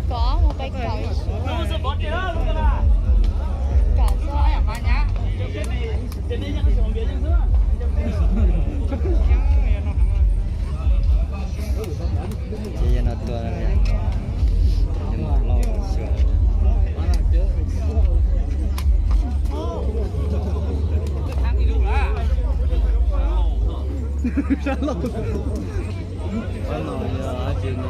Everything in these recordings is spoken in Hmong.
Kom mus pais kaum ib si. Kaum xwb. Ces yog no tua, yog no lauj xyuas. Pab no yog dab tsi no?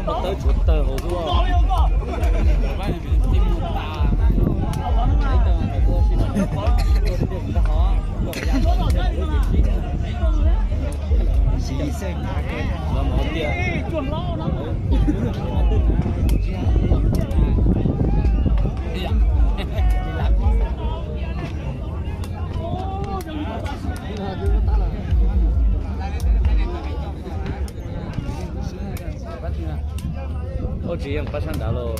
Tawb tshuav tawg hauv. Ub, tsis yeej pab sab nrad lauj.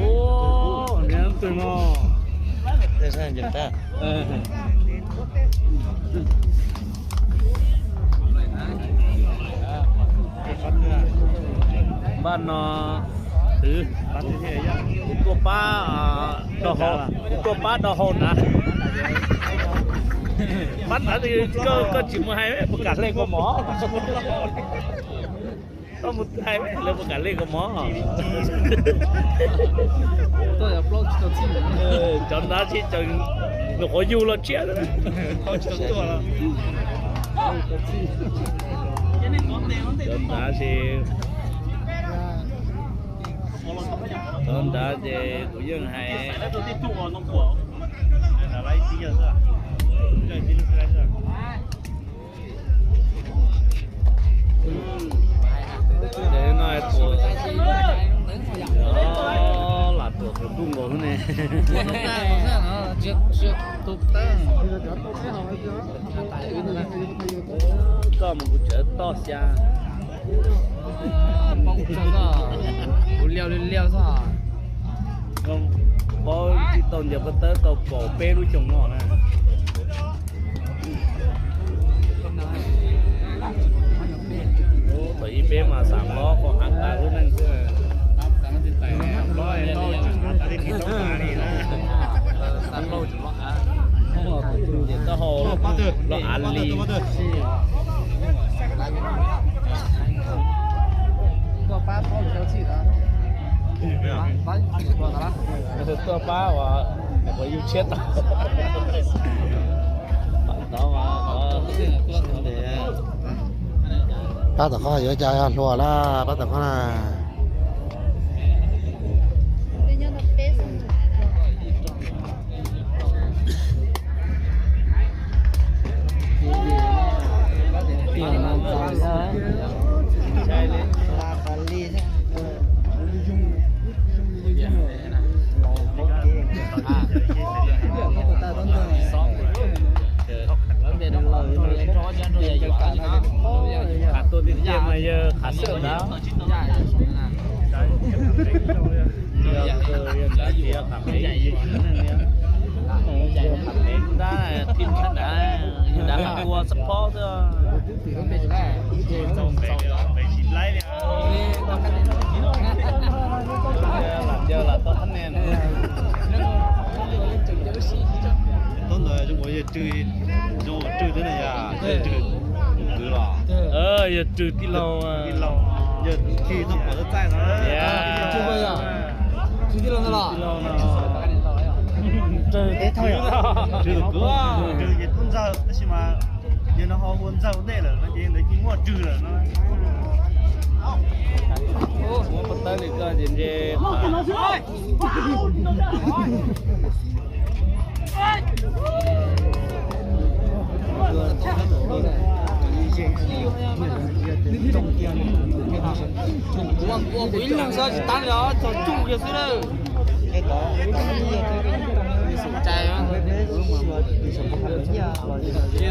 Ub, niam twg no. Npaj no twv, kuv tuaj pab, kuv tuaj pab do hau nrad. Pab nrad, koj tsis mus hais puas kam hle kua mov? Koj mus hais lawv puas kam hle kua mov? Cov nrad tsis tseem nws qhuav yug los tshiab. Cov nrad ces, cov nrad ces kuv yeej hais. Ces no tuam, lam tuam tus ntuj nkaus xwb ne. Koj mus kuv tsev toj xya. Kuv liau li liau xwb. Paub tsis tau ntias ko tawb tau kaum peb lub xyoo no na. Thaum ib peb mas xam lob qhov av tas lub neej xwb. Ces taub hau los av li. Tuaj pab uas yug tshiab tau. Pab tom qhov yuav cas hluas lawm, pab tom qhov na. Tuaj tiag tiag mas yawg qhav xwb ntag. Yog nrad tias qhav pem, qhav pem ntab tim sab nrad, yog nrad qhav ua xab phob xwb. Lam ncaws lam tau hab ne. Tub ntawd zoo ua yawg Rwg, zoo ua Rwg thiab na yog, Rwg tus kwv los? Yawg Rwg tij laug, yawg Rwg txoj puas txaij no. Rwg tij laug no los? Rwg tus kwv, Rwg ces tub ntxawg tab sis mas yawg no ho ua ntxawg ua ntej lawm no ces ntawd cia muaj Rwg lawm no. Muab pob tawb li koj ces ntshe Ua kuv ib leeg xwb tsis tab li os, txog cuj kiag xwb lawm. Xum cai,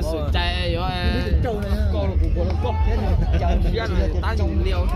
xum cai yuav tab li os.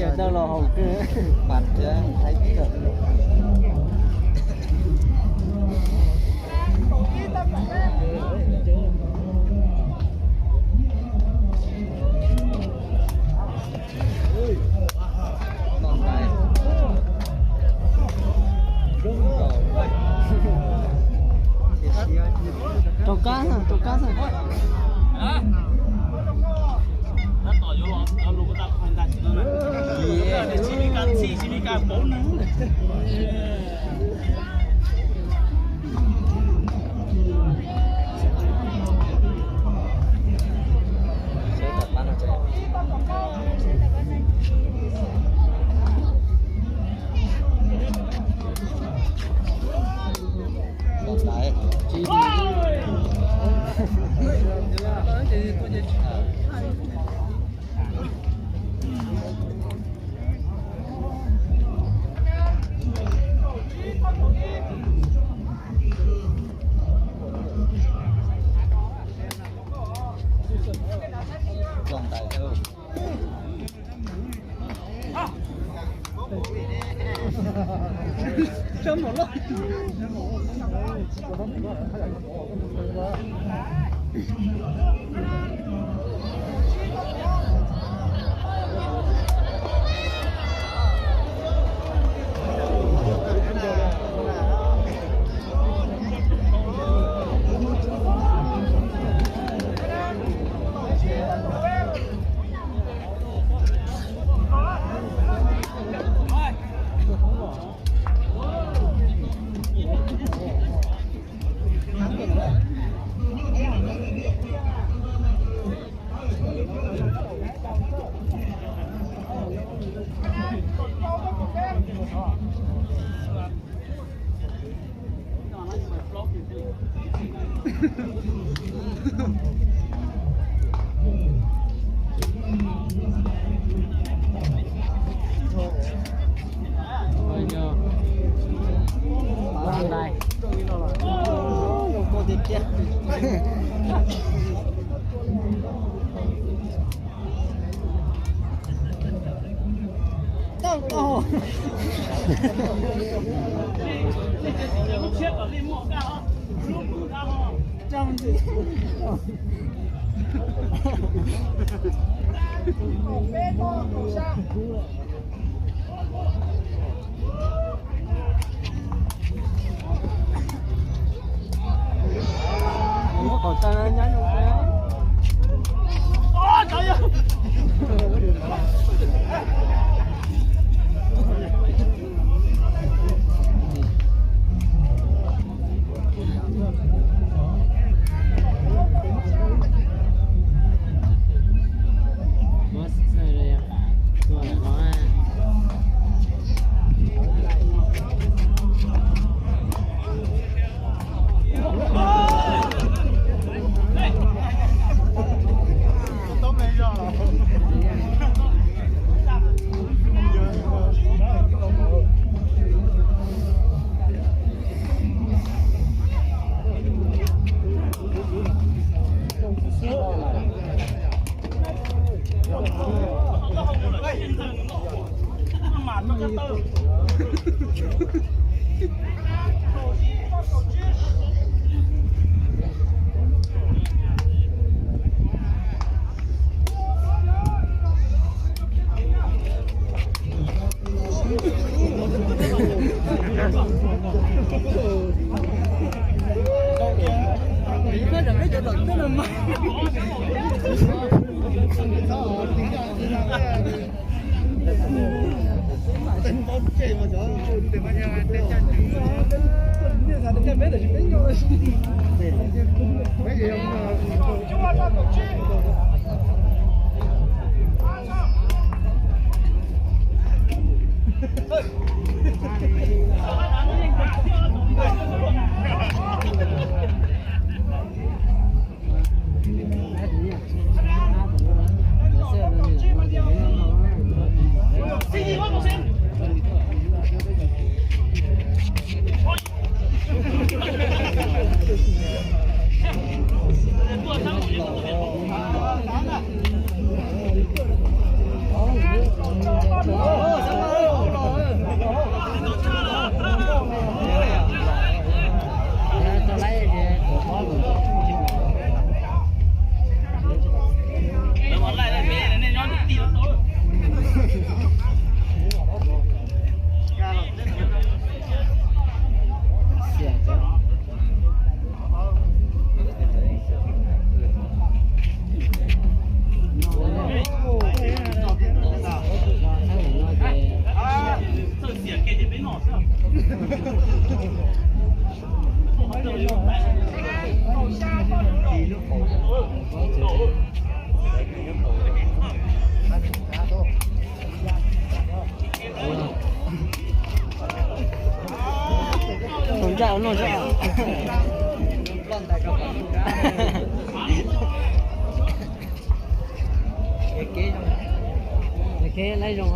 Dawb los haus kawg. Rau kab, rau kab. Kev laib zoo.